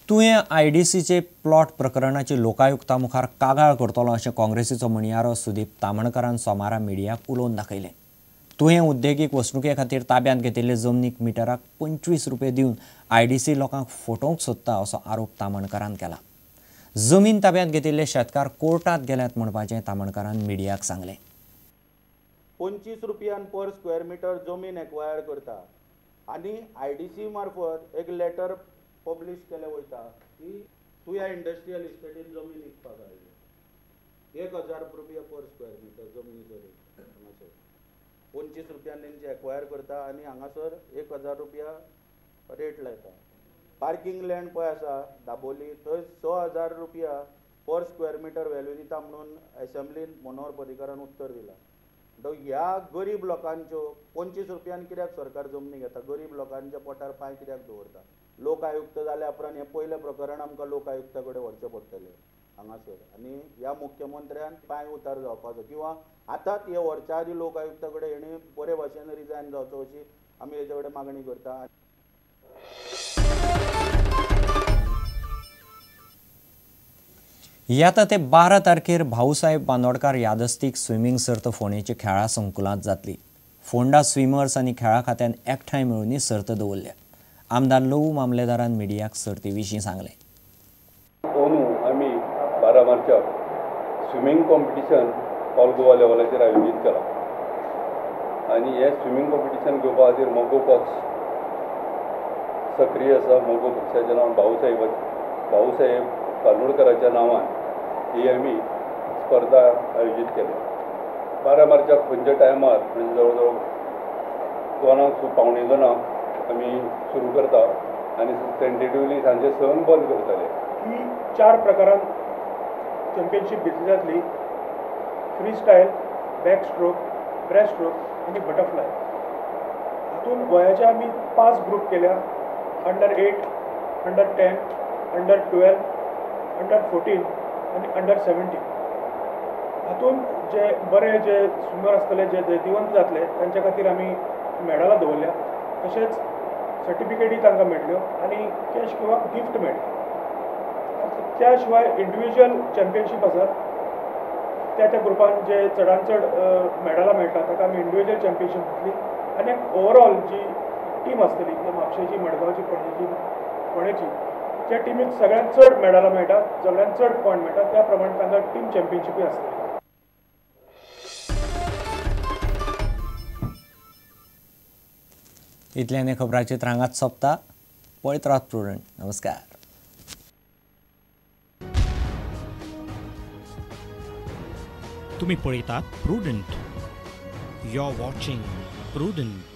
तुयें आयडीसीचे प्लॉट प्रकरणाची लोकायुक्ता मुखार कागाळ करतलो अशें काँग्रेसीचो म्हणयारो सुदीप तामणकरान सोमारा मिडियाक उलोवन दाखयलें। तुयें उद्देगीक वसणुके खातीर ताब्यांत घेतिल्ले जमनीक मिटराक 25 रुपये दिवन आयडीसी लोकांक फटोवंक सोदता असो आरोप तामणकरान केला। जमीन ताब्यांत घेतिल्ले शेतकार कोर्टांत गेल्यात म्हणपाचें तामणकरान मिडियाक सांगलें। 25 रुपयान पर स्क्वेअर मिटर जमीन एक्वायर करता आनी आयडीसी मार्फत एक लेटर पब्लिश केलें वयता की तुया इंडस्ट्रियल इस्टेटीन जमीन विकपाक आयली 1000 रुपया पर स्क्वेअर मिटर जमनीचो रेट हांगासर 25 रुपयान तेंचे एक्वायर करता आनी हांगासर 1000 रुपया रेट लायता। पार्किंग लँड पळय आसा दाबोली थंय 6000 रुपया पर स्क्वेअर मिटर व्हॅल्यू दिता म्हणून एसेंब्लीन मनोहर पर्रीकारान उत्तर दिलां। ह्या गरीब लोकांच्यो 25 रुपयान कित्याक सरकार जमनी घेता, गरीब लोकांच्या पोटार पांय कित्याक दवरता? लोक आयुक्त जाल्या उपरांत हें पयलें प्रकरण आमकां लोक आयुक्ता कडेन व्हरचें पडटलें हांगासर आनी ह्या मुख्यमंत्र्यान पांय उतार जावपाचो किंवा आतांच हे व्हरच्या आदीं लोक आयुक्ता कडेन हेणी बरे भाशेन रिजायन जावचो अशी आमी हेजे कडेन मागणी करता। येता ते 12 तारखेर भाऊसाहेब बांदोडकार यादस्तीक स्विमींग सर्त फोंडेच्या खेळां संकुलांत जातली। फोंडा स्विमर्स आनी खेळां खात्यान एकठांय मेळून ही सर्त दवरल्या। आमदार लवू मामलेदारान मिडियाक सर्ती विशीं सांगलें। अंदू आमी 12 मार्चाक स्विमींग कॉम्पिटिशन ऑल गोवा लेवलाचेर आयोजीत केलां आनी हें स्विमींग कॉम्पिटिशन घेवपा खातीर मगो पक्ष सक्रीय आसा। मगो पक्षाच्या नांवान भाऊसाहेब बांदोडकराच्या नांवान ही आमी स्पर्धा आयोजीत केल्या। 12 मार्चाक खंयच्या टायमार म्हणजे जवळ जवळ 2 1:45 आमी सुरू करता आनी टेंटेटिवली सांजे 6 बंद करतले। ही 4 प्रकारांत चॅम्पियनशीप घेतली जातली। Free style, back stroke, breast stroke आनी बटरफ्लाय। हातूंत गोंयाचे आमी 5 ग्रूप केल्या, अंडर 8, अंडर 10, अंडर 12, अंडर 14 आनी अंडर 17। हातूंत जे बरे जे स्विमर आसतले, जे जैतिवंत जातले तांच्या खातीर आमी मेडलां दवरल्या, तशेंच सर्टिफिकेटूय तांकां मेळ्ळ्यो आनी कॅश किंवा गिफ्ट मेळ्ळें। त्या शिवाय इंडिविज्युअल चॅम्पियनशीप आसा, त्या त्या ग्रुपान जे चडान चड मेडलां मेळटा ताका आमी इंडिविज्युअल चॅम्पियनशीप दितली आनी एक ओवरऑल जी टीम आसतली, म्हापशेची, मडगांवची, पणजेची, फोंडेची, ज्या टिमीक सगळ्यांत चड मेडलां मेळटा, सगळ्यांत चड पॉयंट मेळटा त्या प्रमाणे तांकां टीम चॅम्पियनशिपूय आसतली। इतल्यान खबरांचे रांगात सोंपता। पळयत रात प्रुडंट। नमस्कार। तुम्ही पळयतात Prudent. You are watching Prudent.